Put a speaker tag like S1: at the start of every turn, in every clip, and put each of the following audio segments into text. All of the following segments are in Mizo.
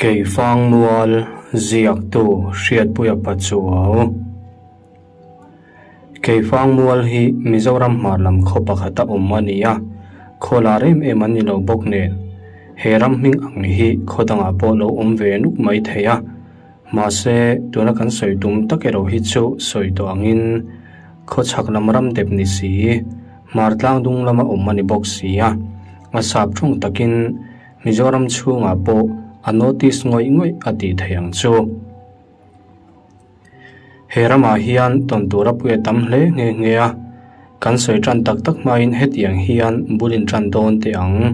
S1: Keifang mual ziaktu Hriatpuia Pachuau. Keifang mual hi Mizoram hmar lam khaw pakhata awm a ni a, khaw lar em em an ni lo bawk nen. He ram hming ang hi khaw dangah pawh lo awm ve nuk mai thei a, mahse tuna kan sawi tum tak erawh hi chu sawi tawh angin khaw chhak lam ram dep ni si, hmar tlang dung lama awm a ni bawk si a, a sap thung takin Mizoram chhungah pawh a notice ngawih ngawih a tih theih ang chu. He ramah hian tawn tura pui a tam hle nghe nghe a, kan sawi tan tak tak hmain hetiang hian bul in tan dawn teh ang.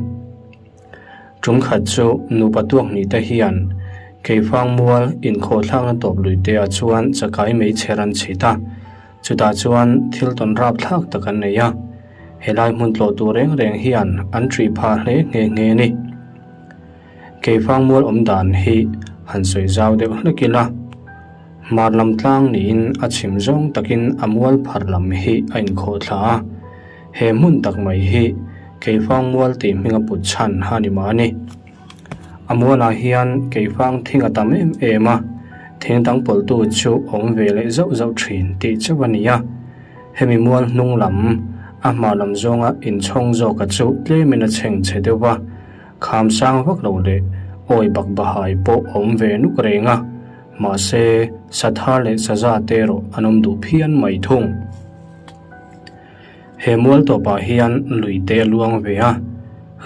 S1: Tum khat chu nupa tuak hnih te hian Keifang mual inkhawhthlakna tawp lui te ah chuan chakai meichher an chhit a, Chutah chuan thil tawn rapthlak tak an nei a, helai hmun tlawh tur reng reng hian an ṭih phah hle nghe nghe a ni. Keifang mual awm dan hi han sawi zau deuh hlek ila, hmar lam tlang niin a chhim zawng takin a mual phar lam hi a inkhawh thla a, he hmun tak mai hi Keifang mual tih hming a put chhan a ni mah a ni. A mualah hian keifang thing a tam em em a, thing dang pawlhtu chu awm ve leh zauh zauh thin tih chauh a ni a. Hemi mual hnung lam, a hma lam zawnga inchhawng zawka chu tlemin a chheng chhe deuh va, kham sang vak lo leh awi bak bahai pawh awm ve nuk reng a, mahse sathar leh saza te erawh an awm duh phian mai thung. He mual tawpah hian lui te a luang ve a,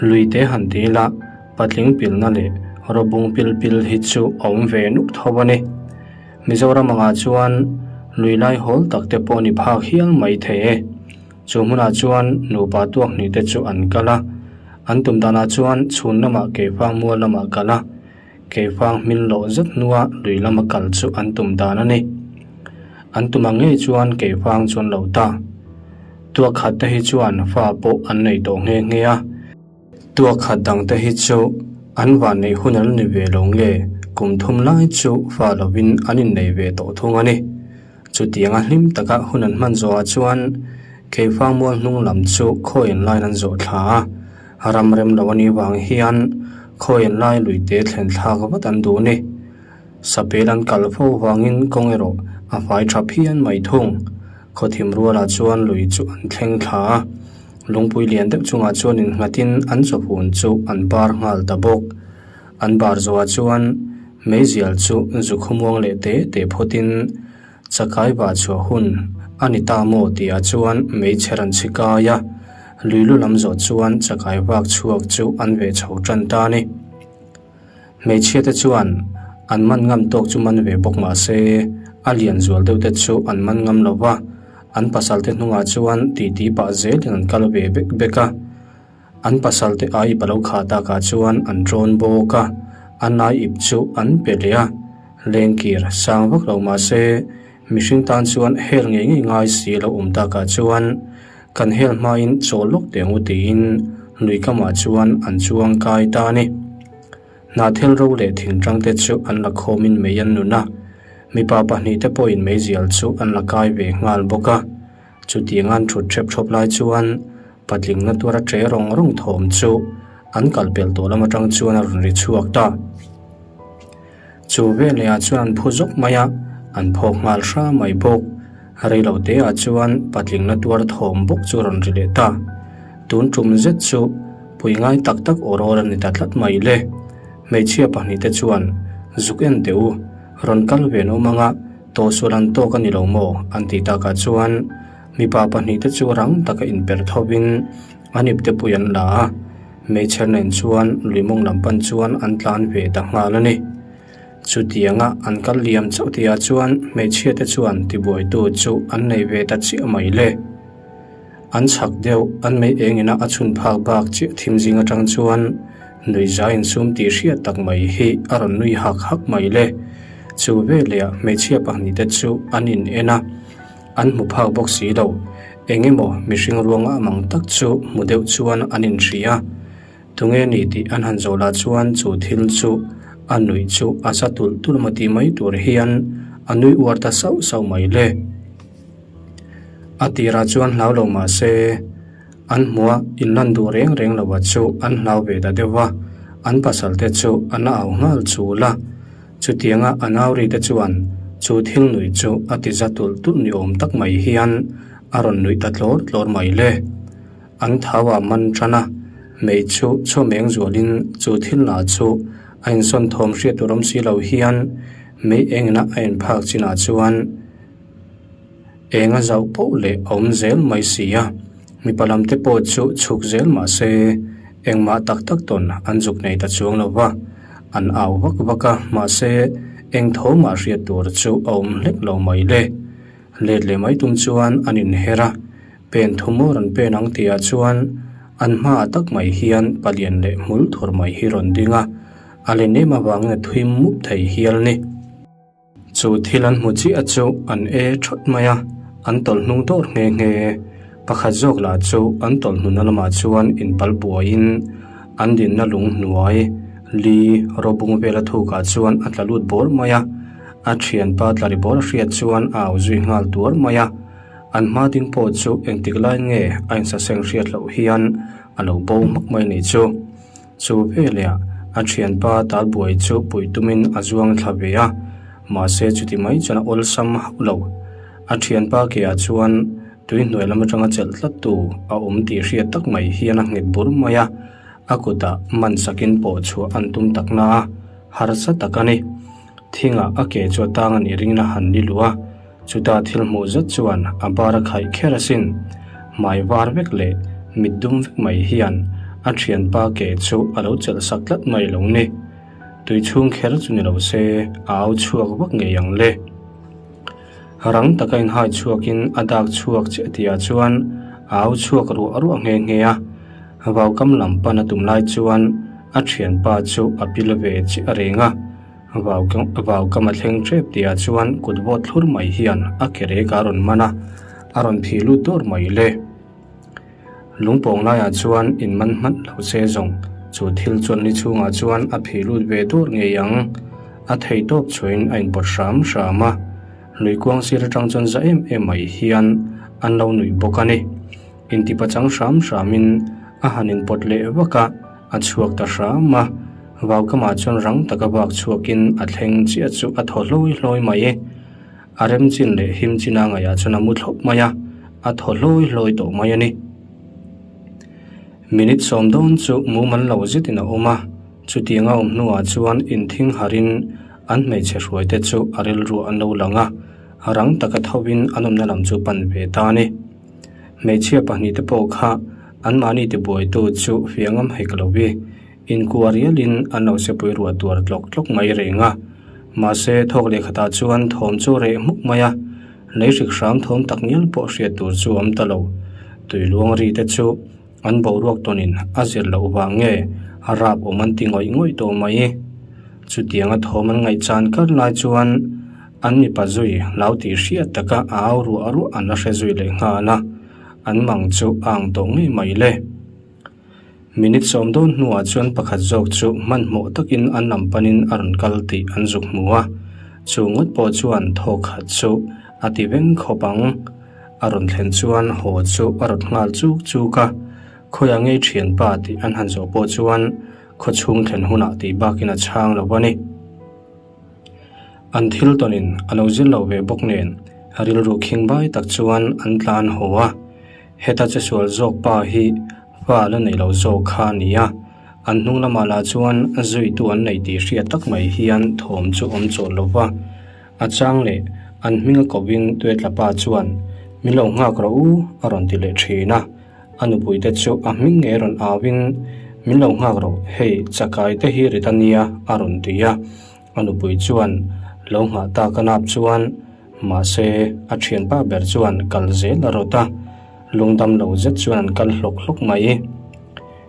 S1: lui te han ti ila patling pilna leh rawbung pil pil hi chu a awm ve nuk tho a ni. Mizoram angah chuan lui lai hawl tak te pawh ni phak hial mai thei e. Chu hmunah chuan nupa tuak hnih te chu an kal a, an tum danah chuan chhun lamah keifang mual lamah kal a, Keifang hmin loh zet hnua lui lama kal chu an tum dan a ni. An tum ang ngei chuan Keifang chu an lo ta. Tuak khat te hi chuan fa pawh an nei tawh nghe nghe a. Tuak khat dang te hi chu an van neih hun an ni ve lo nge kum thum lai chu fa lovin an innei ve tawh thung a ni. Chutianga hlim taka hun an hman zawhah chuan Keifang mual hnung lam chu khawian lain an zawh thla a. Ram rem lo a nih vang hian khawian lai lui te thlen thlak vat an duh ni. Sapel an kal fo vangin kawng erawh a fai tha phian mai thung. Khawthim rualah chuan lui chu an thleng thla a, lungpui lian deuh chungah chuan innghatin an chawhun chu an bar nghal ta bawk. An bar zawhah chuan meizial chu zu khawmuang leh te te phawtin Chakai vah chhuah hun a ni ta maw tihah chuan meichher an chhi kai a, lui lu lam zawh chuan chakai vak chhuak chu an veh chho tan ta a ni. Hmeichhia te chuan an man ngam tawk chu man ve bawk mah se a lian zual deuh te chu an man ngam lo va, an pasal te hnungah chuan titi pah zelin an kal ve bek bek a. An pasal te ai ip a lo khah takah chuan an ṭawn bawk a, an ai ip chu an pe leh a, lengkir sang vak lo mah se mihring tan chuan hel ngei ngei ngai si lo awm takah chuan kan hel hmain chawl lawk teh ang u tiin lui kamah chuan an chuang kai ta a ni. Hnahthel ro leh thingṭang te chu an la khawmin mei an nun a, mipa pahnihte pawhin meizial chu an la kai ve nghal bawk a. Chutiang an thut hrep hrep lai chuan patling na tuara ṭe rawng rawng thawm chu an kal pel tawh lam aṭang chuan a rawn ri chhuak ta. Chu veleh ah chuan an phu zawk mai a, an phawk nghal hra mai bawk. Rei lo te ah chuan patling na tuar thawm bawk chu a rawn ri leh ta. Tun ṭum zet chu pui ngai tak tak aw rawl a ni ta tlat mai le. Hmeichhia pahnihte chuan zuk en teh u, rawn kal ve an awm ang a, Tawhsual an tawk a ni lo maw? an tih takah chuan mipa pahnihte chu rang taka inperh thovin an ipte pui an la a, hmeichher nen chuan lui mawng lam pan chuan an tlan ve ta nghal a ni. Chutianga an kal liam chauh tihah chuan hmeichhiate chuan tibuaitu chu an nei ve ta chiah mai le. An chhak deuh an mei engina a chhun phak bak chiah thim zing atang chuan nui za insum tih hriat tak mai hi a rawn nui hak hak mai le. Chu veleh ah hmeichhia pahnih te chu an in en a, an hmu phak bawk si lo. Eng emaw mihring ruanga amang tak chu hmu deuh chuan an in hria. Tunge ni tih an han zawh lah chuan chu thil chu a nuih chu a za tulh tulh maw tih mai tur hian a nui uar ta sauh sauh mai le. A tirah chuan hlau lo mah se, an hmuh a inlan duh reng reng lo a chu an hlau ve ta deuh va. An pasal te chu an au nghal chul a. Chutianga a nauri te chuan chu thil nuih chu a ti za tulh tulh ni awm tak mai hian a rawn nuih ta tlawr tlawr mai le. An thau a man tan a, mei chu chhawmeng zualin chu thil lah chu a insawn thawm hriat tur awm si lo hian mei engina a inphak chinah chuan Eng a zauh poh leh a awm zel mai si a, mipa lam te pawh chu chhuk zel mah se engmah tak tak tawn an zuk nei ta chuang lo va, an au vak vak a, mahse eng tho mah hriat tur chu a awm hlek lo mai le. Let leh mai tum chuan an inher a, pen thu maw rawn pen ang tihah chuan an hmaah tak mai hian palian leh hmul thur mai hi rawn ding a, a len em avangin a thui mup thei hial ni. Chu thil an hmu chiah chu an e thawt mai a, an tawlh hnung dawr nghe nghe. Pakhat zawk lah chu an tawlh hnuna lamah chuan inpal buaiin an dinna lung hnuai li rawbung vela thukah chuan a tla lut bawr mai a. A thianpa tla ri bawr a hriat chuan a au zui nghal tuar mai a. An hma ding pawh chu engtik laiin nge a insaseng hriat loh hian a lo bo hmak mai ni chu. Chu veleh a thianpa talbuai chu pui tumin a zuang thla ve a, mahse chuti mai chuan a awlsam hauh lo. A thianpa ke ah chuan tui hnuai lam atanga chelh tlat tu a awm tih hriat tak mai hian a nghet bur mai a, a kutah man sakin pawh chhuah an tum tak na a, harsa tak a ni. Thingah a ke chu a tang a nih ringin a han ni luh a, Chutah thil hmuh zet chuan a bar a khaih kher asin. Hmai var vek leh mit dum vek mai hian a thianpa ke chu a lo chelh sak tlat mai lo ni. Tui chhung kher chu ni lo se a au chhuak vak ngei ang le. Rang taka inhai chhuakin a dak chhuak chiah tihah chuan a au chhuak ruah ruah nghe nghe a. Vaukam lam pan a tum lai chuan a thianpa chu a pil ve chiah reng a. Vaukam a thleng tep tihah chuan kut vawt thlur mai hian a ke rek a rawn man a, a rawn phih lut dawr mai le. Lungpawng laiah chuan in man hmanh lo che zawng, chu thil chuan ni chhungah chuan a phih lut ve dawr ngei ang. A thei tawp chhuahin a inpawt hram hram a, luikuang sir atang chuan za em em mai hian an lo nuih bawk a ni. Intipachang hram hramin a han inpawt leh vak a, a chhuak ta hram a. Vaukamah chuan rang taka vak chhuakin a thleng chiah chu a thaw hlawi hlawi mai e. A rem chin leh him china ngaihah chuan a mu thlawp mai a, a thaw hlawi hlawi tawh mai a ni. Minute sawm dawn chu mumal lo zetin a awm a, chutiang a awm hnuah chuan inthing harin an hmeichhe hruaite chu a rilruah an lo lang a, rang taka thovin an awmna lam chu pan ve ta a ni. Hmeichhia pahnihte pawh kha anmahni tibuaitu chu fiangam hek lo i. Inkua rialin an lo sepui ruah tuar tlawk tlawk mai reng a. Mahse, thawk leh khatah chuan thawm chu reh hmuk mai a, lei hrik hram thawm tak ngial pawh hriat tur chu a awm ta lo. Tui luang ri te chu an boruak tawnin a zir loh vang nge a rap awm an ti ngawih ngawih tawh mai. Chutianga thawm an ngaihchan kar lai chuan an mipa zui hlau tih hriat taka a au ruah ruah an la hre zui leh nghal a, an mang chu a ang tawh ngei mai le. Minute sawm dawn hnuah chuan pakhat zawk chu hmanhmawh takin an lam panin a rawn kal tih an zuk hmu a, chu ngawt pawh chuan thawk khat chu a ti veng khawp ang. A rawn thlen chuan haw chu a rawt nghal chuk chuk a, khawiah ngei thianpa tih an han zawh pawh chuan khawchhung thlen hunah tih bakin a chhang lo a ni. An thil tawnin a lo zir lo ve bawk nen rilru khingbai tak chuan an tlan haw a. Heta che sual zawk pa hi fa la nei lo zawk kha a ni a, an hnung lamah lah chuan zuitu an nei tih hriat tak mai hian thawm chu awm chawlh lo va. A chang leh an hming a kovin Tuetla pa chuan, Min lo nghak rawh u, a rawn ti leh thin a. A nupui te chu a hming ngei rawn auin, Min lo nghak rawh, hei chakai te hi rit a nia, a rawn ti a. A nupui chuan lo nghah tak a nap chuan mahse a thianpa ber chuan kal zel a rawt a, lungdam lo zet chuan an kal hlawk hlawk mai.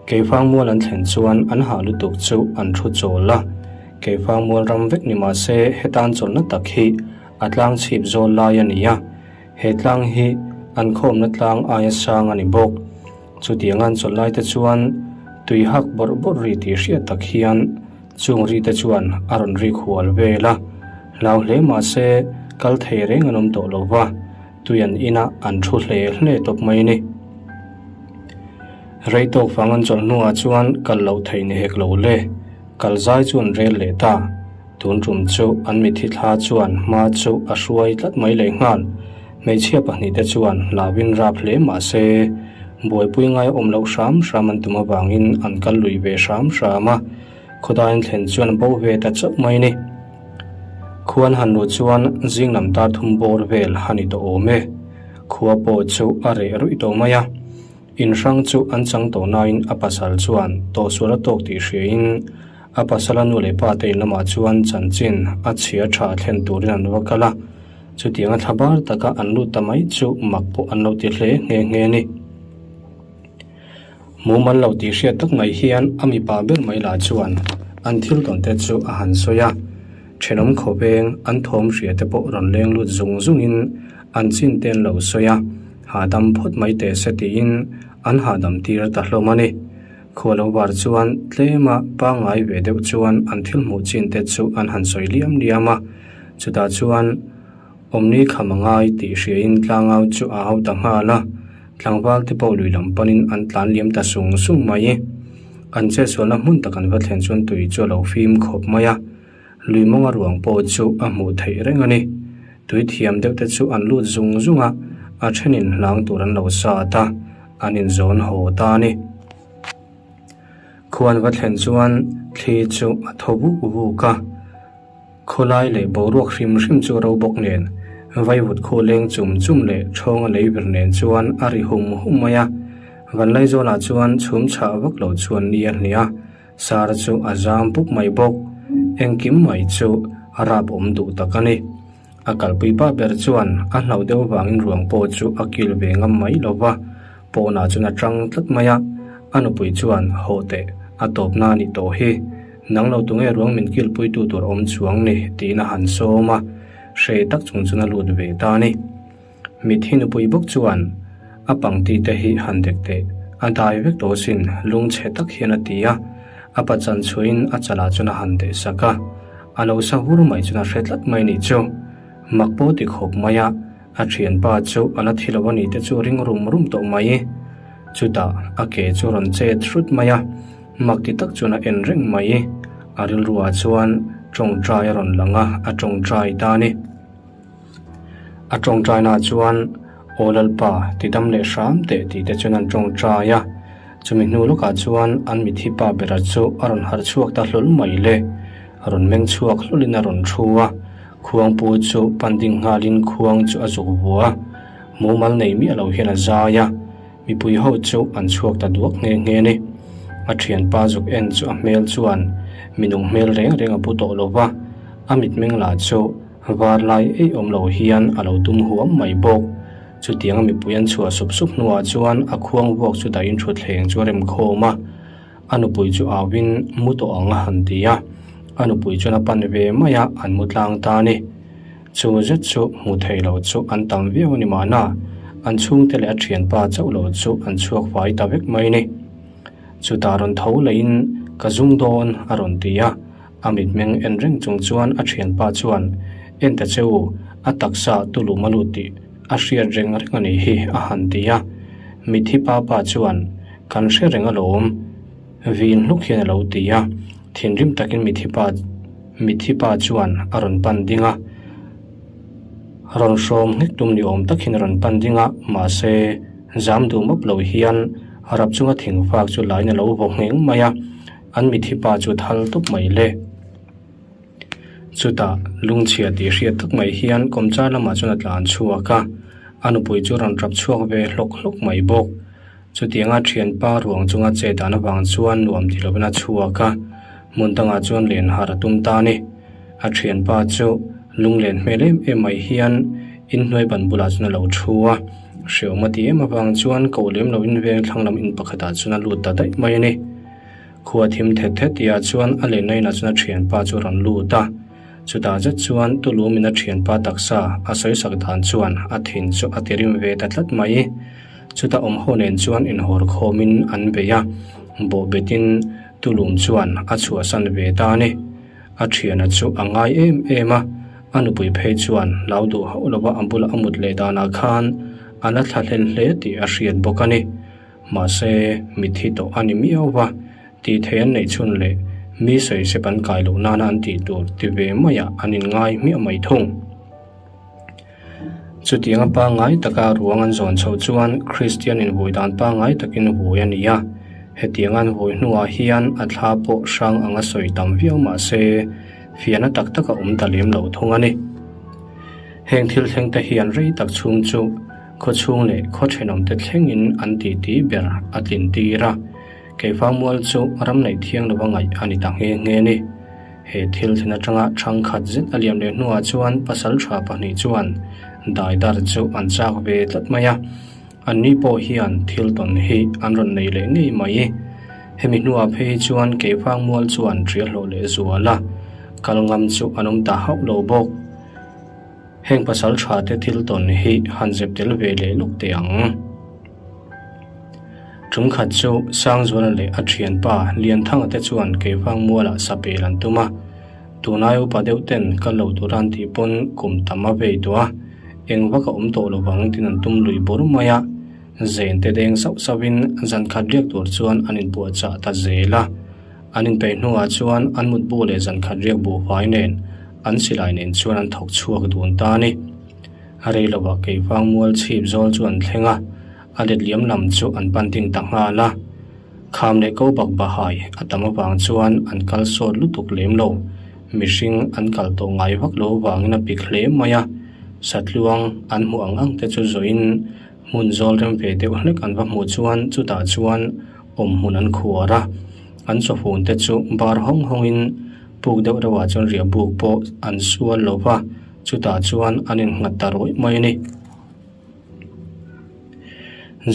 S1: Keifang mual an thlen chuan an hah lutuk chu an thu chawl a, Keifang mual ram vek ni mahse hetan chawlhna tak hi a tlang chhip zawl lai a ni a, he tlang hi an khawmna tlang aia sang a ni bawk. Chutiang an chawlh lai te chuan tui hak bawrh bawrh ri tih hriat tak hian Chung ri te chuan a rawn rik hual vel a, hlau hle mah se kal thei reng an awm tawh lo va, tui an inah an thu hle hle tawp mai a ni. Rei tawk vang an chawlh hnuah chuan kal loh theih ni hek lo le. Kal zai chu an rel leh ta. Tun tum chu an mithi thla chuan hma chu a hruai tlat mai leh nghal. Hmeichhia pahnihte chuan hlauhin rap hle mah se, buaipui ngai awm loh hram hram an tum avangin an kal lui ve hram hram a, khawdaiin thlen chuan a bo ve ta chauh mai ni. Khuan han luh chuan zing lam tar thum bawr vel a ni tawh awm e. Khua pawh chu a reh ruih tawh mai a. In hrang chu an chang tawh nain a pasal chuan tawhsual a tawk tih hriain a pasala nu leh pa te in lamah chuan chanchin a chhia tha thlen turin an va kal a, chutianga thla bar taka an lut ta mai chu mak pawh an lo ti hle nghe nghe a ni. Mumal lo tih hriat tak mai hian a mipa ber mai lah chuan an thil tawn te chu a han sawi a, thenawm khawveng an thawm hria te pawh rawn leng lut zung zungin an chin te an lo sawi a. Hahdam phawt mai teh se tiin an hahdam tir ta hlawm a ni. Khua lo var chuan tlema pangngai ve deuh chuan an thil hmuh chin te chu an han sawi liam liam a, chutah chuan awmni kham a ngai tih hriain tlangau chu a hau ta nghal a, tlangval te pawh lui lam panin an tlan liam ta sung sung mai. An chetsualna hmun tak an va thlen chuan tui chu a lo fim khawp mai a. Lui mawnga ruang pawh chu a hmuh theih reng a ni. Tui thiam deuh te chu an lut zung zung a, a thenin hlang tur an lo sat a, an inzawn haw ta a ni. Khuan va thlen chuan thli chu a thaw vuk vuk a, khawlai leh boruak hrim hrim chu ro bawk nen, vaivut khu leng chum chum leh thawnga lei vir nen chuan a ri hum hum mai a. Vanlaizawlah chuan chhum chhah vak lo chuan ni a hnih a. Sara chu a zam pup mai bawk. Engkim mai chu a rap awm duh tak a ni. A kalpui pa ber chuan a hlauh deuh vangin ruang pawh chu a kil ve ngam mai lo va, pawnah chuan a tang tlat mai a. A nupui chuan, Haw teh, a tawpna a nih tawh hi. Nang lo tunge ruang min kilpuitu tur awm chuang ni, tiin a han sawm a. Hreh tak chung chuan a lut ve ta a ni. Mitthi nupui bawk chuan a pangti te hi han dek teh, a dai vek tawh sin, lungchhe tak hian a ti a. A pachan chhuahin a chalah chuan a han deh sak a, a lo sa hur mai chuan a hre tlat mai nih chu. Mak pawh ti khawp mai a, a thianpa chu a la thi lo a nih te chu ring rum rum tawh mai. Chutah a ke chu rawn chet hrut mai a, mak ti tak chuan a en reng mai. A rilruah chuan tawngtai a rawn lang a, a tawngtai ta a ni. A tawngtainaah chuan, Aw Lalpa, ti dam leh hram teh tih te chuan an tawngtai a. Chumi hnu lawkah chuan an mithi pa bera chu a rawn harh chhuak ta hlawl mai le. A rawn meng chhuak hlawlin a rawn thu a. Khuangpu chu pan ding nghalin khuang chu a zuk vua a. Mumal nei miah lo hian a zai a. Mipui ho chu an chhuak ta duak nghe nghe a ni. A thianpa zuk en chu a hmel chuan minung hmel reng reng a pu tawh lo va, a mitmeng lah chu Var lai ei awm lo hian a lo tum huam mai bawk. Chutianga mipui an chhuah sup sup hnuah chuan a khuang vuak chu dahin thutthleng chu a rem khawm a. A nupui chu auin mu tawh ang a han ti a. A nupui chuan a pan ve mai a, an mu tlang ta a ni. Chu zet chu hmu thei lo chu an tam viau a ni mahna, an chhungte leh a thianpa chauh lo chu an chhuak fai ta vek mai a ni. Chutah rawn tho leiin ka zung dawn a rawn ti a. A mitmeng en reng chung chuan a thianpa chuan, En ta che u, a taksa tulum a lut tih a hriat reng reng a nih hi, a han ti a. Mitthi pa pa chuan, Kan hre reng alawm, vin hluk hian a lo ti a. Thinrim takin mitthi pa mitthi pa chuan a rawn pan ding a. Rawn hrawm nghek tum ni awm tak hian a rawn pan ding a, mahse, zam duh mawp lo hian rap chunga thingfak chu lain a lo vaw ngheng mai a. An mithi pa chu thal tup mai le. Chutah lungchhia tih hriat tak mai hian kawmchar lamah chuan a tlan chhuak a, a nupui chu rawn tap chhuak ve hlawk hlawk mai bawk. Chutianga thianpa ruang chunga chet dan avang chuan nuam ti lovin a chhuak a, hmun dangah chuan len har a tum ta a ni. A thianpa chu lunglen hmel em em mai hian inhnuai ban bulah chuan a lo thu a, hreawm a ti em avang chuan koh lem loin veng thlang lam in pakhatah chuan a lut ta daih mai a ni. Khua thim thet thet tihah chuan a lenna inah chuan a thianpa chu a rawn lut a, chutah zet chuan Tulumin a thianpa taksa a sawisak dan chuan a thin chu a tirim ve ta tlat mai. Chutah awm ho nen chuan inhawr khawmin an bei a, bawhbetin Tulum chuan a chhuahsan ve ta a ni. A thiana chu a ngai em em a, a nupui phei chuan hlau duh hauh lova a bula a mut leh danah khan a la thlahlel hle tih a hriat bawk a ni. Mahse, mitthi tawh a ni miau va, tih thei an neih chhun leh. Mi sawisep an kai loh nana an tih tur ti ve maiah an inngai hmiah mai thung. Chutianga pangngai taka ruang an zawn chhoh chuan Kristian invui dan pangngai takin vui a ni a. Hetianga an vui hnuah hian a thla pawh hrang anga sawi tam viau mah se, fiahna tak tak a awm ta lem lo thung a ni. Heng thil thleng te hian rei tak chhung chu khaw chhung leh khaw thenawmte thlengin an titi ber a tlin tir a. Keifangmual chu ram neih thiang lova ngaih a ni ta nghe nghe a ni. He thil thlen atanga thangkhat zet a liam leh hnuah chuan pasal tha pahnih chuan daidar chu an chak ve tlat mai a, anni pawh hian thil tawn hi an rawn nei leh ngei mai. Hemi hnuah phei hi chuan Keifang mual chuan ṭial hlawh leh zual a, kal ngam chu an awm ta hauh lo bawk. Heng pasal tha te thil tawn hi han zep tel ve leh lawk teh ang. Ṭumkhat chu Sangzuala leh a ṭhianpa Lianthanga te chuan Keivang mualah sapel an tum a, tunai upa deuh ten kal lo tura an tih pawn kum tam a vei tawh a, eng vak a awm tawh lovang tin an tum lui bur mai a, zen te deng sauh sauhin zankhat riak tur chuan an inpuahchah ta zel a, an inpeih hnuah chuan an mutbu leh zankhat riak buhfai nen an silai nen chuan an thawk chhuak dun ta a ni. A rei lovah Keivang mual chhip zawl chu an thleng a, a let liam lam chu an pan ding ta nghal a. Kham leh ko bak bahai a tam avang chuan an kal sawt lutuk lem lo. Mihring an kal tawh ngai vak lo vangin a pik hle mai a. Satluang an hmuh ang ang te chu zawhin hmun zawl rem ve deuh hlek an va hmuh chuan chutah chuan awm hmun an khuar a. An chawfun te chu bar hawng hawngin puk deuh reuhah chuan riah buk pawh an sual lo va. Chutah chuan an innghat ta rawih mai a ni.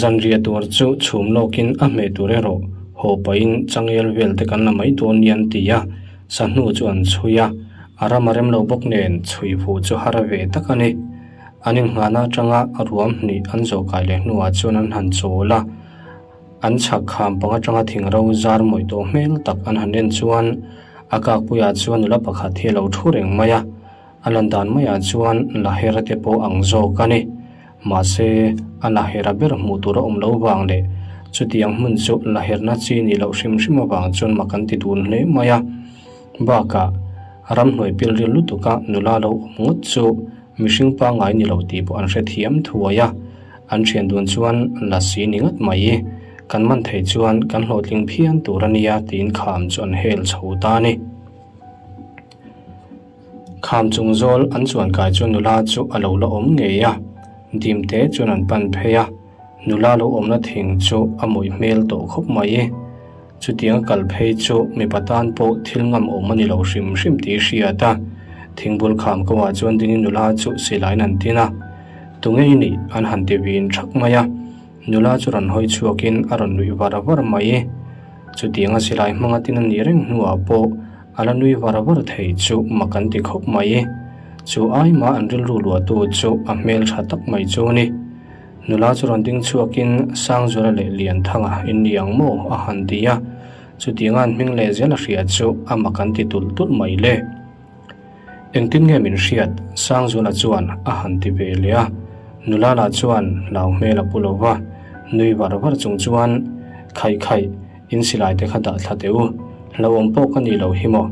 S1: Zanriah tur chu chhum lawkin a hmeh tur erawh haw pahin changel vel te kan la mai dawn nia an ti a, sahnu chu an chhui a, a ram a rem lo bawk nen chhui fuh chu har ve tak a ni. An inngahna atanga ruam hnih an zawh kai leh hnuah chuan an han chawl a, an chhak kham pang atanga thing ro zar mawih tawh hmel tak an han en chuan a kakpuiah chuan nula pakhat hi a lo thu reng mai a. A lan dan maiah chuan Lahera te pawh ang zawk a ni. Mahse, a Lahera ber hmuh tur a awm lo vang leh chutiang hmun chu Laherna chi nih loh hrim hrim avang chuan mak an ti dun hle mai a. Bakah, ramhnuai pilril lutuka nula lo awm ngawt chu mihring pangngai ni lo tih pawh an hrethiam thuai a. An thian dun chuan lasi ni ngat mai, kan man thei chuan kan hlawhtling phian tur a nia tiin kham chu an hel chho ta a ni. Kham chung zawl an chuan kai chu nula chu a lo la awm ngei a, dim te chuan an pan phei a, nula lo awmna thing chu a mawih hmel tawh khawp mai. Chutiang a kal phei chu mipa tan pawh thil ngam awm a ni lo hrim hrim tih hriat a, thingbul kham ko ah chuan dingin nula chu silaiin an tin a, tunge i nih an han ti vin thak mai a, nula chu rawn hawi chhuakin a rawn nuih var var mai. Chutiang a silai hmanga tin a nih reng hnuah pawh A la nui var var thei chu mak an ti khawp mai. Chu ai mah an rilru luahtu chu a hmel tha tak mai chu a ni. Nula chu rawn ding chhuakin Sangzuala leh Lianthanga in ni ang maw a han ti a, chutianga an hming leh zel a hria chu a mak an ti tulh tulh mai le. Engtin nge min hriat? Sangzuala chuan a han ti ve leh a, nula lah chuan hlau hmel a pu lo va, nui var var chung chuan Khaih khaih, In silai te kha dah thla teh u. Hlauhawm pawh ka nih loh hi maw?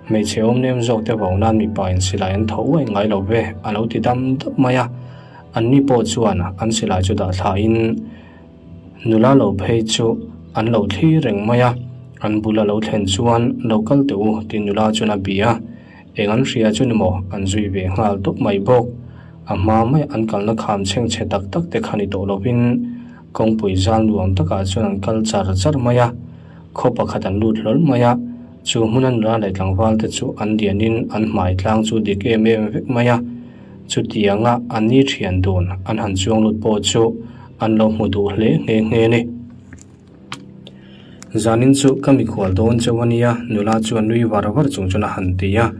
S1: Hmeichhe awm nem zawk te vau nan mipa in silai an tho uai ngai lo ve a lo ti dam dap mai a. Anni pawh chuan an silai chu dah thla in nula lo phei chu an lo thlir reng mai a. An bul a lo thlen chuan lo kal teh u tih nula chuan a bia a. Eng an hria chu ni maw? An zui ve nghal tawp mai bawk. A hma mai an kalna kham chhengchhe tak tak te kha ni tawh lovin Kawngpui zal nuam takah chuan an kal char char mai a, khaw pakhat an lut hlawl mai a, chu hmuna nula leh tlangval te chu an lianin an hmai tlang chu dik em em vek mai a, chutianga an ni thian dun an han chuang lut pawh chu an lo hmu duh hle nghe nghe a ni. Zanin chu ka mikhual dawn chauh a nia, nula chuan nui var var chung chuan a han ti a,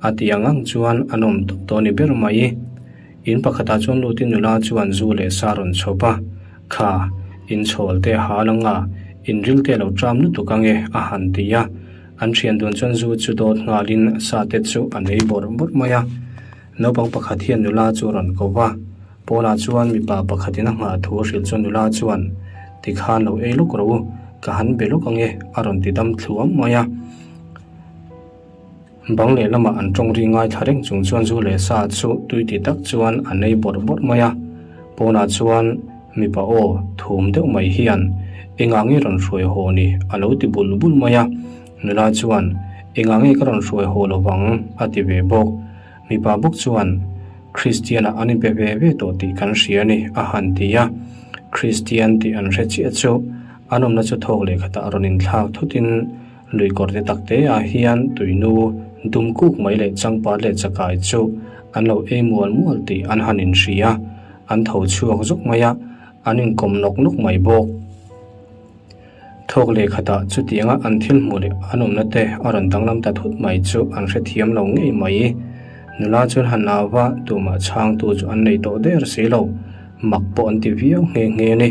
S1: a ti ang ang chuan an awm tawp tawh a ni ber mai. In pakhatah chuan lutin nula chuan zu leh sa rawn chhawp a, Kha, in chhawl te hal anga, in ril te lo ṭam lutuk ange, a han ti a. An ṭhian dun chuan zu chu dawt nghalin sa te chu an ei bawrh bawrh mai a. Naupang pakhat hian nula chu rawn ko va, Pawnah chuan mipa pakhatin a nghah thu a hrilh chuan nula chuan, Tikhan lo ei lawk rawh u, ka han be lawk ange, a rawn ti dam thluam mai a. Bang lehlamah an tawng ri ngaithla reng chung chuan zu leh sa chu tui ti tak chuan an ei bawrh bawrh mai a. Pawnah chuan mipa aw thum deuh mai hian engah nge rawn hruai haw ni a lo ti bul bul mai a. Nula chuan engah nge ka rawn hruai haw lo vang a ti ve bawk. Mipa bawk chuan Kristian-a an inpe ve ve tawh tih kan hria a ni a han ti a. Kristian tih an hre chiah chu an awmna chu thawk leh khatah rawn inthlak thutin Lui kawr te tak te ah hian tuinu dum kuk mai leh changpat leh chakai chu an lo ei mual mual tih an han inhria a, an tho chhuak zawk mai a, an inkawm nawk nawk mai bawk. Thawk leh khatah chutianga an thil hmuh leh an awmna te a rawn danglam ta thut mai chu an hrethiam lo ngei mai. Nula chuan han au va, tumah chhangtu chu an nei tawh der si lo, mak pawh an ti viau nghe nghe a ni.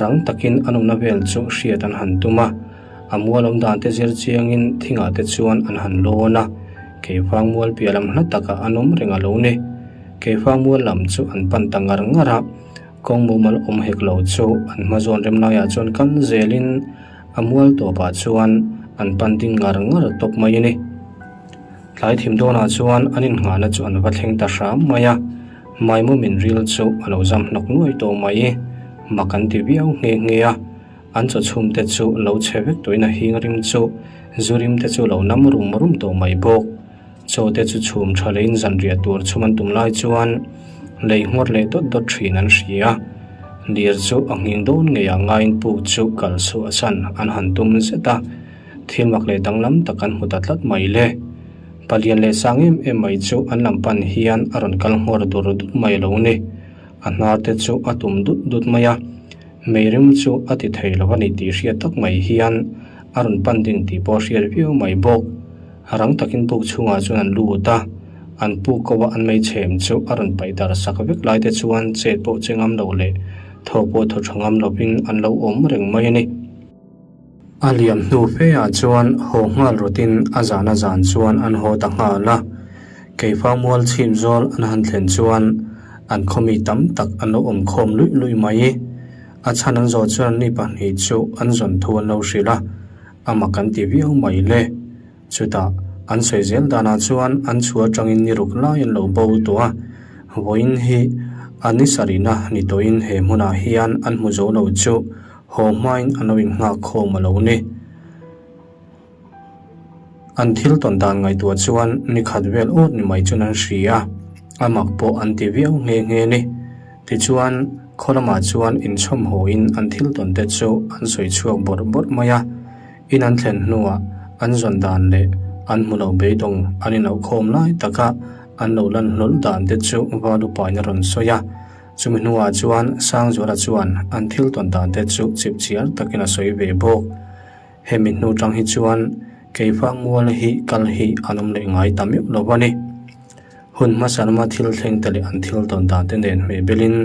S1: Rang takin an awmna vel chu hriat an han tum a. A mual awm dan te zir chiangin thingah te chuan an han lawn a, Keifang mual piah lam hla takah an awm reng a lo ni. Keifang mual lam chu an pan ta ngar ngar a, kawng mumal awm hek lo chu an hma zawn rem laiah chuan kal zelin a mual tawpah chuan an pan ding ngar ngar tawp mai a ni. Tlai thim dawnah chuan an innghahna chu an va thleng ta hram mai a, Maimumin ril chu a lo zam hnawk nuai tawh mai, mak an ti viau nghe nghe a. An chaw chhum te chu lo chhe vek tuin a hing rim chu zu rim te chu lo nam rum rum tawh mai bawk. Chaw te chu chhum tha leiin zanriah tur chhum an tum lai chuan lei nghawr leh dawt dawt thin an hria. Lir chu a nghing dawn ngei ah ngaiin puk chu kal chhuah chan an han tum zet a, thil mak leh danglam tak an hmu ta tlat mai le. Palian leh sang em em mai chu an lam pan hian a rawn kal nghawr dur dut mai lo ni. A hnar te chu a tum dut dut mai a. Meirim chu a ti thei lo a ni tih hriat tak mai hian a rawn pan ding tih pawh a hriat viau mai bawk. Rang takin puk chhungah chuan an lut a, an puk ko a an meichhem chu a rawn paih darh sak vek lai te chuan chet pawh che ngam lo leh thaw pawh thaw tha ngam lovin an lo awm reng mai a ni. A liam hnu feah chuan haw nghal rawtin a zan a zan chuan an haw ta nghal a. Keifang mual chhim zawl an han thlen chuan an khawmi tam tak an lo awm khawm luih luih mai. A chhan an zawh chuan ni pahnih chu an zawn thu an lo hrilh a, a mak an ti viau mai le. Chutah, an sawi zel danah chuan an chhuah atangin ni ruk lai an lo bo tawh a, vawiin hi a ni sarihna ni tawhin he hmunah hian an hmu zo lo chu haw hmain an lo innghak khawm a lo ni. An thil tawn dan ngaihtuah chuan ni khat vel awt ni mai chuan an hria a, a mak pawh an ti viau nghe nghe ni. Tichuan, khaw lamah chuan inchhawm hawin an thil tawn te chu an sawi chhuak bawrh bawrh mai a. In an thlen hnuah an zawn dan leh an hmu lo beidawng an inauh khawm lai taka an lo lan hlawl dan te chu Valupain a rawn sawi a. Chumi hnuah chuan Sangzuala chuan an thil tawn dan te chu chip chiar takin a sawi ve bawk. Hemi hnu tang hi chuan Keifang Muala hi kal hi an awm leh ngai ta meuh lo a ni. Hun hmasa lama thil thleng te leh an thil tawn dan te nen hmeh belin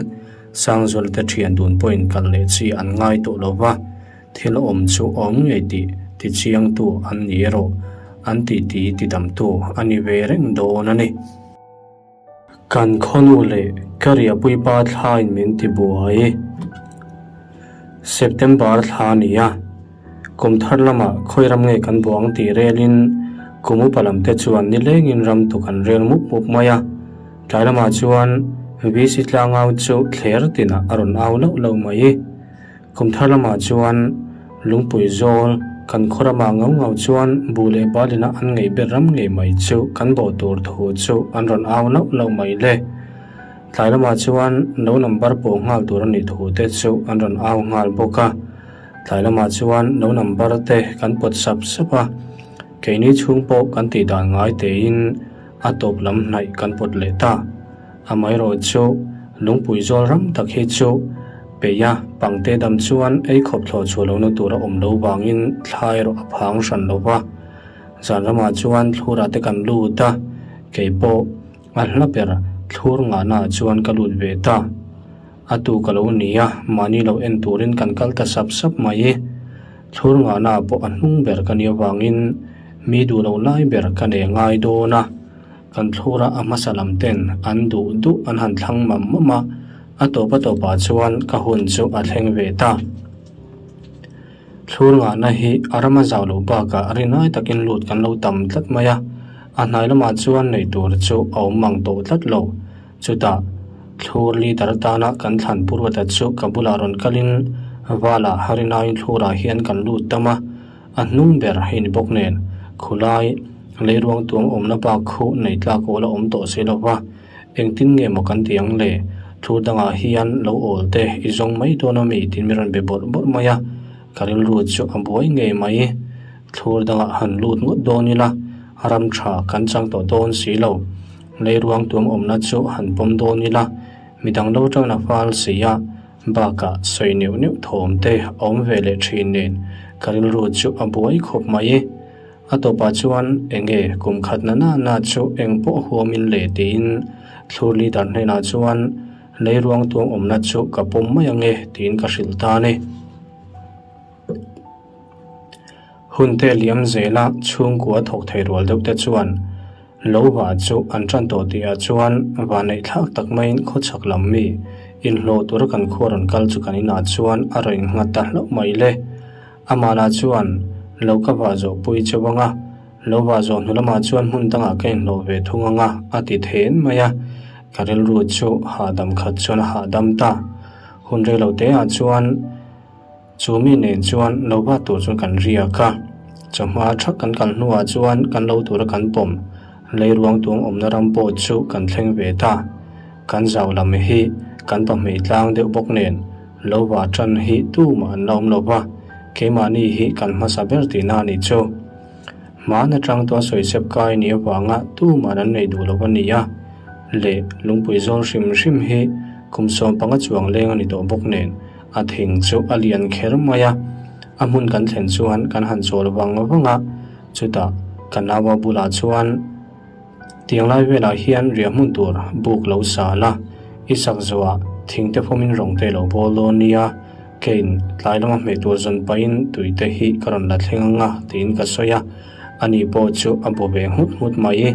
S1: Sangzuala te thian dun pawhin kal leh chi an ngai tawh lo va. Thil awm chu awm ngei tih tichiangtu an ni erawh an titi tidamtu a ni ve reng dawn a ni. Kan khawnu leh ka riahpuipa thlain min ti buai. September thla a ni a, kum thar lamah khawi ram nge kan buang tih relin kum upa lam te chuan nilengin ram tuk an rel mup mup mai a, tlai lamah chuan VC tlangau chu thler tinah a rawn au lauh lauh mai. Kum thar lamah chuan lungpui zawl kan khaw ramah ngau ngau chuan buh leh balina an ngeih ber ram ngei mai chu kan bawh tur thu chu an rawn au lauh lauh mai le. Tlai lamah chuan lo number pawh nghal tur a nih thu te chu an rawn au nghal bawk a. Tlai lamah chuan lo number te kan pawt sap sap a, keini chhung pawh kan tih dan ngai tein a tawp lam hnaih kan pawt leh ta. Amaherawh chu lungpui zawl ram tak hi chu peih a, pangte dam chuan ei khawp thlawh chhuah lohna tur a awm lo vangin thla erawh a phang hran lo va. Zan ramah chuan thlurah te kan lut a, kei pawh a hla ber thlur ngahnaah chuan ka lut ve ta. A tu ka lo ni a, mahni lo en turin kan kal ta sap sap mai. Thlur ngahnaah pawh a hnung ber ka nih avangin mi duh lo lai ber ka nei ngai dawn a. Kan thlura a hmasa lam ten an duh duh an han thlang mam mam a, a tawp a tawpah chuan ka hun chu a thleng ve ta. Thlur ngahna hi a rama zau loh bakah rinai takin lut kan lo tam tlat mai a. A hnai lamah chuan nei tur chu a awm mang tawh tlat lo. Chutah, thlur leader atana kan thlan Pu Ruata chu ka bulah rawn kalin Vala Harinain thlurah hian kan lut tam a, a hnung ber hei ni bawk nen khulai leiruang tuang awmna bak khu nei tlak awl a awm tawh si lo va, engtin nge maw kan ti ang le? Thlur dangah hian lo awl te i zawng mai dawn a mi? tiin mi rawn be bawrh bawrh mai a, ka rilru chu a buai ngei mai. Thlur dangah han lut ngawt dawn ila ram tha kan chang tawh dawn si lo. Leiruang tuam awmna chu han pawm dawn ila midang lo tangna fal si a, bakah sawi neuh neuh thawm te a awm ve leh thin nen ka rilru chu a buai khawp mai. A tawpah chuan enge kum khat na na na chu eng pawh huamin le tiin thlur leader hnenah chuan leiruang tuam awmna chu ka pawm mai ange tiin ka hrilh ta a ni. Hunte liam zela chhungkua thawk thei rual deuh te chuan lo va chu an tan tawh tih ah chuan vanneih thlak tak maiin khawchhak lam mi inhlawh tura kan khua rawn kal chu kan inah chuan a rawn innghat ta hlauh mai le. Amah lah chuan lo ka vah zawh pui cheu ang a, lo vah zawh hnu lamah chuan hmun dangah ka inhlawh ve thung ang a, a ti then mai a. Ka rilru chu hahdam khat chuan a hahdam ta. Hun reilo te ah chuan. Chu mi nen chuan lo va tur chuan kan riak a, chawhma thak kan kal hnuah chuan kan lo tura kan pawm leiruang tuang awmna ram pawh chu kan thleng ve ta. Kan zau lam hi kan pahmei tlang deuh bawk nen lo va tan hi tumah an la awm lo va, keimahni hi kan hmasa ber tihna a nih chu. Hmaan atang tawh a sawisep kai ni avanga tuman an nei duh lo a ni a, leh lungpui zawl hrim hrim hi kum 15 chuang leng a ni tawh bawk nen a thing chu a lian kher mai a, a hmun kan thlen chuan kan han chawl vang vang a, chutah ka naua bulah chuan tiang lai velah hian riah hmun tur buk lo sa la, i sak zawhah thing te fawmin rawng te lo bawl dawn nia. Keiin tlai lama hmeh tur zawn pahin tui te hi ka rawn la thleng ang a tiin ka sawi a, ani pawh chu a bu ve nghut nghut mai.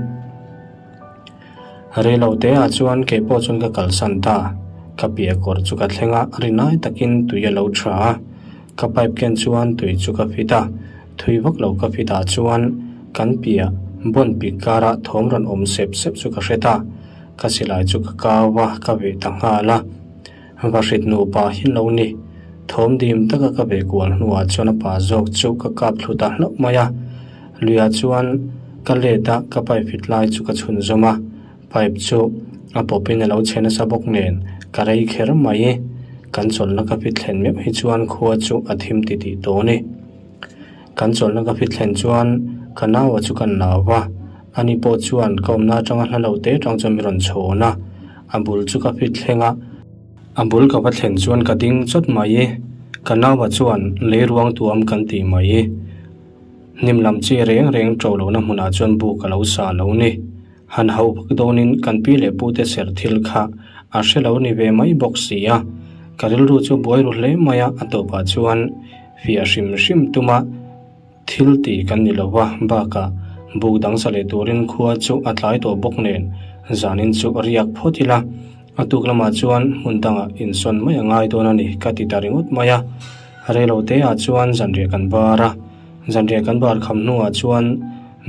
S1: Rei lo te ah chuan kei pawh chuan ka kalsan ta, ka piah kawr chu ka thleng a, rinai takin tui a lo tha a, ka pipe ken chuan tui chu ka fit a, thui vak lo ka fit ah chuan kan piah bawn pik kara thawm rawn awm sep sep chu ka hre ta, ka silai chu ka kau a, ka veh ta nghal a. Va hrit nupa hi lo ni. Thawm dim taka ka ve kual hnuah chuan a pa zawk chu ka kap thlu ta hlauh mai a. Luiah chuan ka let a, ka pipe fit lai chu ka chhun zawm a. Pipe chu a pawpin a lo chhe nasa bawk nen ka rei kher mai. Kan chawlhna ka fit thlen meuh hi chuan khua chu a thim titih tawh a ni. Kan chawlhna ka fit thlen chuan ka naua chu kan nau va, ani pawh chuan ka awmna atanga hla lo te tang chuan mi rawn chhawn a. A bul chu ka fit thleng a, a bul ka va thlen chuan ka ding chawt mai i, ka naua chuan lei ruang tuam kan tih mai i, hnim lam chi reng reng ṭo lohna hmunah chuan buk a lo sa lo ni. Han hauh vak dawnin kan pi leh pute serh thil kha a hre lo ni ve mai bawk si a, ka rilru chu buai ru hle mai a, a tawpah chuan fiah hrim hrim tuma Thil tih kan ni lo va, bakah buk dang sa leh turin khua chu a tlai tawh bawk nen zanin chu riak phawt ila, a tuk lamah chuan hmun dangah insawn mai a ngai dawn a ni ka ti ta ringawt mai a. Reilo teah chuan zanriah kan bar a, zanriah kan bar kham hnuah chuan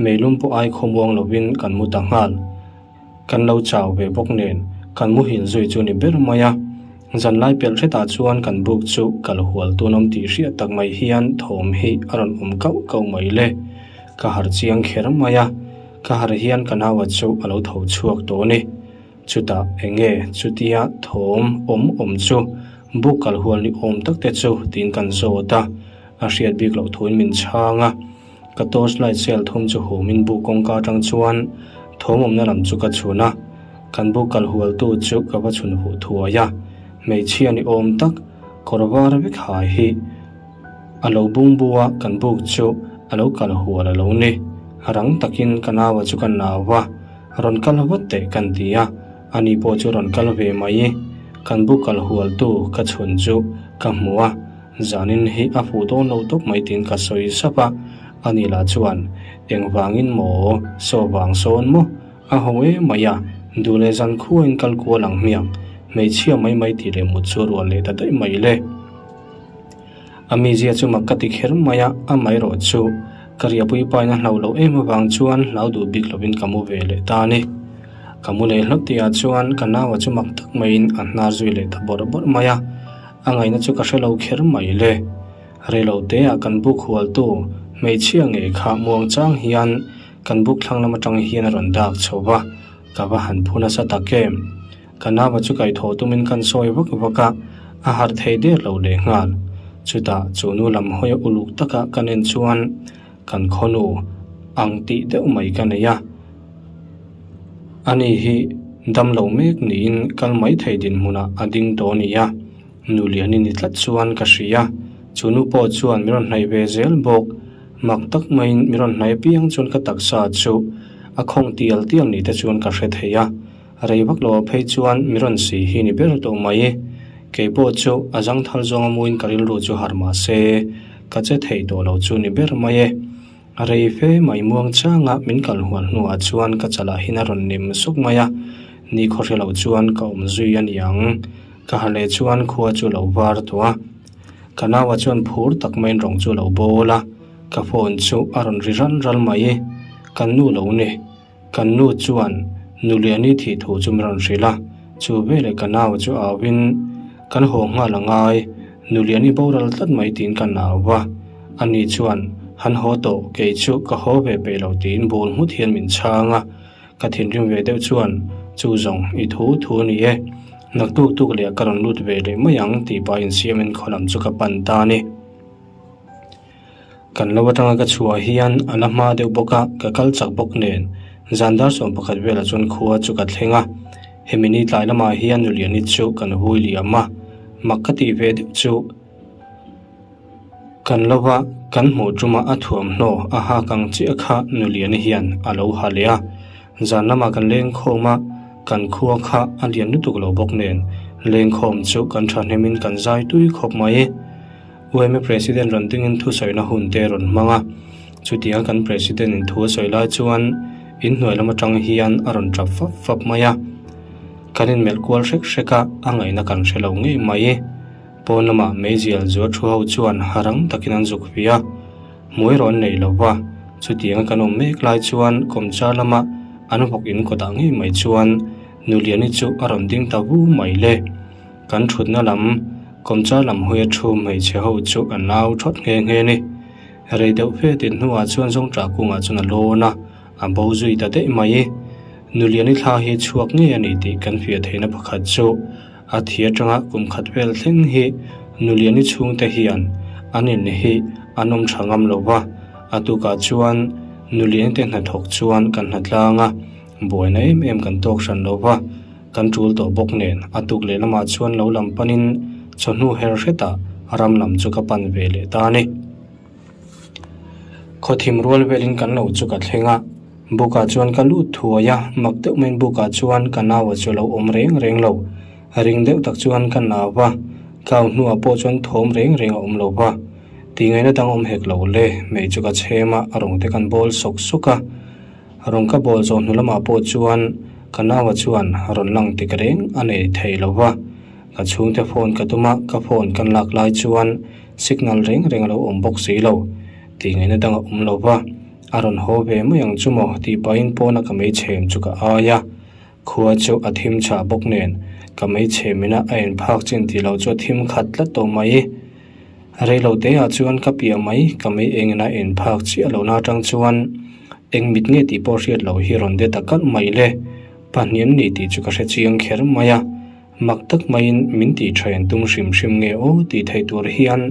S1: meilum pawh ai khawmuang lovin kan mu ta nghal. Kan lo chau ve bawk nen kan muhil zui chu ni ber mai a, zanlai pelh hretah chuan kan buk chu kal hual tun awm tih hriat tak mai hian thawm hi a rawn awm kauh kauh mai le. Ka harh chiang kher mai a, ka harh hian ka naua chu a lo tho chhuak tawh a ni. Chutah eng nge chutia thawm awm awm chu buk kal hual ni awm tak te chu tiin kan zawt a, a hriat bik loh thuin min chhang a. Ka torch light cell thum chu humin buk kawngka atang chuan thawm awmna lam chu ka chhun a, kan buk kal hualtu chu ka va chhun huh thuai a, hmeichhia ni awm tak kawr var vek hai hi a lo bungbu a, kan buk chu a lo kal hual a lo ni. Rang takin ka naua chu ka nau a, rawn kal vat teh kan ti a, ani pawh chu rawn kal ve mai. Kan buk kal hualtu ka chhun chu ka hmu a. Zanin hi a fuh dawn lo tawp mai tiin ka sawi sap a, ani lah chuan, Engvangin maw? Saw vang sawn maw? A ho em mai a, duh leh zan khuain kal kual ang hmiang, hmeichhia mai mai tih leh mut chu a rual leh ta daih mai le. A mizia chu mak ka ti kher mai a, amaherawh chu. Ka riahpui pain a hlauh loh em avang chuan hlau duh bik lovin ka mu ve leh ta a ni. Ka mu leh hlawt tihah chuan ka naua chu mak tak maiin a hnar zui leh ta bawrh bawrh mai a, a ngaihna chu ka hre lo kher mai le. Reilo teah kan buk hualtu hmeichhia ngei kha muang chang hian kan buk thlang lam atang hian a rawn dak chho va, ka va han phu nasa tak em. Ka naua chu kaihthawh tumin kan sawi vak vak a, a harh thei der lo leh nghal. Chutah chu nu lam hawia uluk taka kan en chuan kan khawnu ang tih deuh mai ka nei a. Ani hi dam lo mek niin kal mai thei dinhmunah a ding tawh a ni a, nu lian i ni tlat chuan ka hria. Chu nu pawh chuan min rawn hnaih ve zel bawk. Mak tak maiin min rawn hnaih apiang chuan ka taksa chu a khawng tial tial ni te chuan ka hre thei a. Rei vak lo ah phei chuan mi rawn si hi ni ber tawh mai. Kei pawh chu a zangthal zawng a muin ka rilru chu harh mah se, ka che thei tawh lo chu ni ber mai e. Rei fe mai muang changa min kal hual hnuah chuan ka chalah hin a rawn nim suk mai a, ni khaw hre lo chuan ka awm zui a ni ang. Ka ha leh chuan khua chu lo var tawh a. Ka naua chuan phur tak maiin rawng chu lo bawl a, ka phone chu a rawn ri ral ral mai. Kan nu lo ni. Kan nu chuan Nuliani thih thu chu min rawn hrilh a, chu veleh ka nau chu auin kan haw nghal a ngai, Nuliani boral tlat mai tiin ka nau va, ani chuan han haw tawh kei chu ka haw ve peih lo tiin bul nghut hian min chhang a, ka thinrim ve deuh chuan chu zawng i thu thu a ni e, naktuk tuk leh ka rawn lut ve leh mai ang tih pahin insiamin khaw lam chu ka pan ta a ni. Kan lo atanga ka chhuah hian a la hma deuh bawk a, ka kal chak bawk nen zan dar 11 velah chuan khua chu ka thleng a. Hemi ni tlai lamah hian Nuliani chu kan vui liam a, mak ka tih ve deuh chu kan lo va kan hmuh ṭuma a thuamhnaw a hak ang chiah kha Nuliani hian a lo ha leh a. Zan lamah kan lengkhawm a, kan khua kha a lian lutuk lo bawk nen lengkhawm chu kan ṭhahnemin kan zai tui khawp mai. UMA President rawn dingin thusawina hun te rawn hmang a, chutianga kan President in thu a sawi lai chuan inhnuai lam atang hian a rawn tap fap fap mai a. Kan inmelh kual hrek hrek a, a ngaihna kan hre lo ngei mai. Pawn lamah meizial zuar thu ho chuan rang takin an zuk vi a, hmuai rawn nei lo va, chutianga kan awm mek lai chuan kawmchar lama an vawk in kawtah ngei mai chuan Nuliani chu a rawn ding ta vu mai le. Kan thutna lam kawmchar lam hawi a thu hmeichhe ho chu a nau thawt nghe nghe a ni. Rei deuh fe tin hnuah chuan zawngṭah kungah chuan a lawn a, a bo zui ta daih mai. Nuliani thla hi chhuak ngei a ni tih kan fiah theihna pakhat chu a thi atanga kum khat vel thleng hi Nuliani chhungte hian an in hi an awm tha ngam lo va, a tukah chuan Nuliani te hnathawk chuan kan hnatlang a, buaina em em kan tawk hran lo va. Kan tul tawh bawk nen a tuk leh lamah chuan lo lam panin chawhnu her hretah ram lam chu ka pan ve leh ta a ni. Khawthim rual velin kan lo chu ka thleng a, bukah chuan ka lut thuai a, mak deuh maiin bukah chuan ka naua chu a lo awm reng reng lo. Ring deuh tak chuan ka nau va, kau hnuah pawh chuan thawm reng reng a awm lo va. Tihngaihna dang awm hek lo le, mei chu ka chhem a, a rawng te kan bawl sawk sawk a. Rawn ka bawl zawh hnu lamah pawh chuan ka naua chuan rawn lang tik reng a nei thei lo va. Ka chhungte phone ka tum a, ka phone kan lak lai chuan signal reng reng a lo awm bawk si lo. Tih ngaihna dang a awm lo va, a rawn haw ve mai ang chu maw tih pahin pawna ka meichhem chu ka ai a. Khua chu a thim chhah bawk nen ka meichhem ina a inphak chin tih loh chu a thim khat tlat tawh mai. Reilo teah chuan ka piah mai ka mei engin a en phak chiah lohna atang chuan eng mit nge tih pawh hriat loh hi rawn de ta kalh mai le. Pahnih an ni tih chu ka hre chiang kher mai a, mak tak maiin min tih tha en tum hrim hrim nge aw tih theih tur hian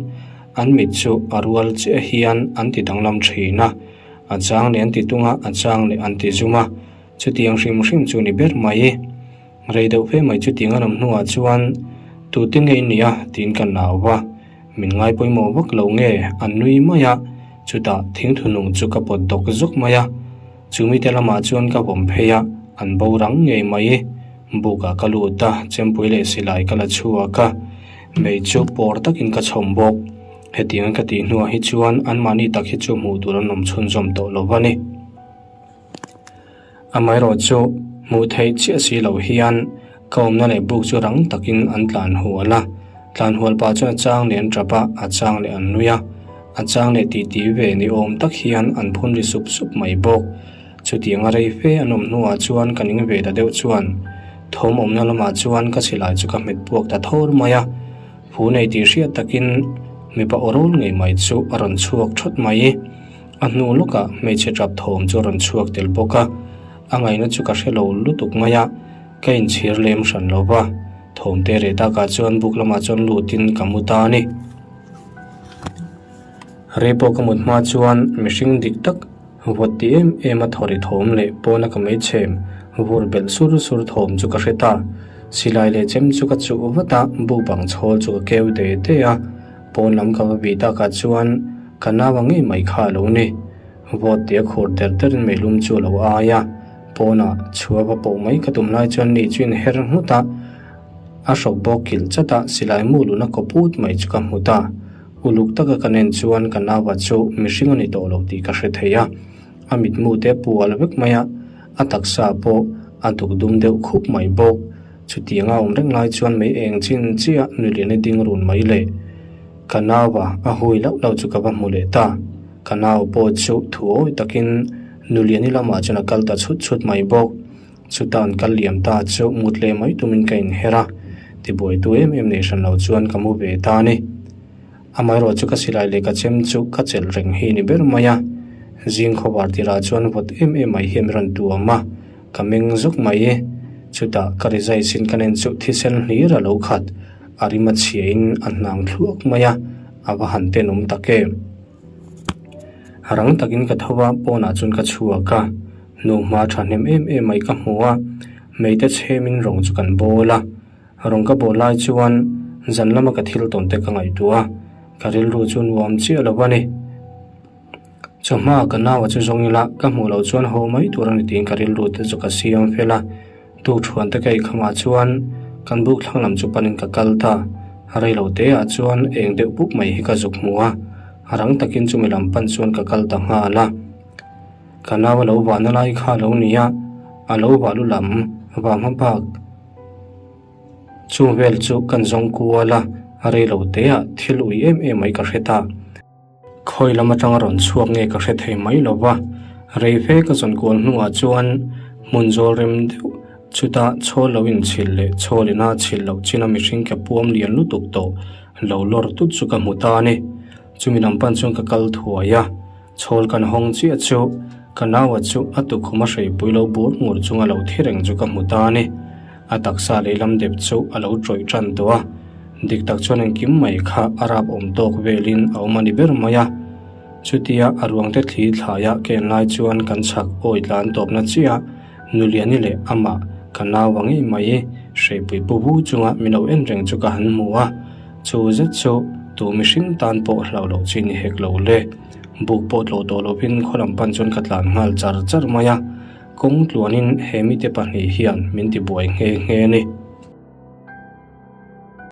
S1: an mit chu a rual chiah hian an ti danglam thin a, a chang leh an ti tung a, a chang leh an ti zum a, chutiang hrim hrim chu ni ber mai. Rei deuh fe mai chutiang a lam hnuah chuan tute nge i nih a tiin ka nau va, min ngai pawimawh vak lo nge an nui mai a, chutah thingthunung chu ka pawt dawk zawk mai a, chu mite lamah chuan ka vawm phei a, an bo rang ngei mai. Bukah ka lut a, chempui leh silai ka la chhuak a, mei chu pawr takin ka chhawm bawk. Hetiang ka tih hnuah hi chuan anmahni tak hi chu hmuh tur an awm chhunzawm tawh lo va ni. Amaherawh chu hmuh theih chiah si loh hian ka awmna leh buk chu rang takin an tlan hual a, tlan hual pah chuan a chang leh an tap a, a chang leh an nui a. A chang leh titi ve ni awm tak hian an phun ri sup sup mai bawk. Chutianga rei fe an awm hnuah chuan ka ning ve ta deuh chuan thawm awmna lamah chuan ka silai chu ka hmet puak ta thawr mai a. Phu nei tih hriat takin mipa aw rawl ngei mai chu a rawn chhuak thawt mai. A hnu lawkah hmeichhe tap thawm chu a rawn chhuak tel bawk a, a ngaihna chu ka hre lo lutuk mai a, ka inchhir lem hran lo va. Thawm te reh takah chuan buk lamah chuan lutin ka mu ta a ni. Rei pawh ka mut hma chuan mihring dik tak vawt ti em em a thawri thawm leh pawna ka meichhem vur belh sur sur thawm chu ka hre ta. Silai leh chem chu ka chuh vat a, buk bang chhawl chu ka keu de de a. Pawn lam ka va bih takah chuan ka nau a ngei mai kha a lo ni. Vawt ti a khur der derin meilum chu a lo ai a, pawnah chhuah va pawh mai ka tum lai chuan ni chu inher nghut a, a hrawk bawk kilh chat a, silai mu luna kaw put mai chu ka hmu ta. Uluk taka ka nen chuan ka naua chu mihring a ni tawh lo tih ka hre thei a, a mitmu te pual vek mai a, a taksa pawh a duk dum deuh khup mai bawk. Chutianga awm reng lai chuan mei eng chin chiah nulian i ding run mai le. Ka naua a hui loh loh chu ka va hmu leh ta. Ka nau pawh chu thu awi takin nulian i lamah chuan a kal ta chhut chhut mai bawk. Chuta an kal liam ta chu mut leh mai tumin ka inher a, tibuaitu em em nei hran lo chuan ka mu ve ta a ni. Amaherawh chu ka silai leh ka chem chu ka chelh reng hi ni ber mai a, zing khawvar tirah chuan vawt em em mai hian min rawn tuam a, ka meng zawk mai e. Chutah ka rizai sin ka nen chu thisen hlir a lo khat, a rim a chhiain a hnang thluak mai a, a va han tenawm tak em. Rang takin ka tho a, pawnah chuan ka chhuak a, hnuhma thahnem em em mai ka hmu a, hmeite chhemin rawng chu kan bawl a, rawng ka bawl lai chuan zan lama ka thil tawn te ka ngaihtuah a, ka rilru chu nuam chiah lo a ni. Chawhma ka naua chu zawng ila, ka hmuh loh chuan haw mai tur a ni tiin ka rilru te chu ka siam fel a, tukṭhuan te ka eikham ah chuan kan buk thlang lam chu panin ka kal ta, rei lo te ah chuan eng deuh pup mai hi ka zuk hmu a, rang takin chumi lam pan chuan ka kal ta nghal a. Ka nau a lo vahna lai kha a lo ni a, a lo vah lu lam vah hma bak. Chung vel chu kan zawng kual a, rei lo te ah thil ui em em mai ka hre ta. Khawi lam atanga rawn chhuak nge ka hre thei mai lo va, rei fe ka zawn kual hnuah chuan hmun zawl rem deuh chuta chhawl lo inchhilh leh chhawl ina chhilh loh china mihring ke puam lian lutuk tawh lo lawr tut chu ka hmu ta a ni. Chumi lam pan chuan ka kal thuai a, chhawl kan hawng chiah chu ka naua chu a tukhum a hreipui lo bur ngur chunga lo thi reng chu ka hmu ta a ni. A taksa lehlam dep chu a lo tawih tan tawh a, dik tak chuan engkim mai kha a rap awm tawk velin a awm a ni ber mai a. Chutia a ruangte thli thlaia ken lai chuan kan chhak awi tlan tawpna chiah Nuliani leh amah ka nau a ngei mai hreipui pu vu chunga min lo en reng chu ka han hmu a, chu zet chu tu mihring tan pawh hlauh loh chi ni hek lo le. Buk pawh tlawh tawh lovin khaw lam pan chuan ka tlan nghal char char mai a. Kawng tluanin he mite pahnih hian min tibuai nghe nghe a ni.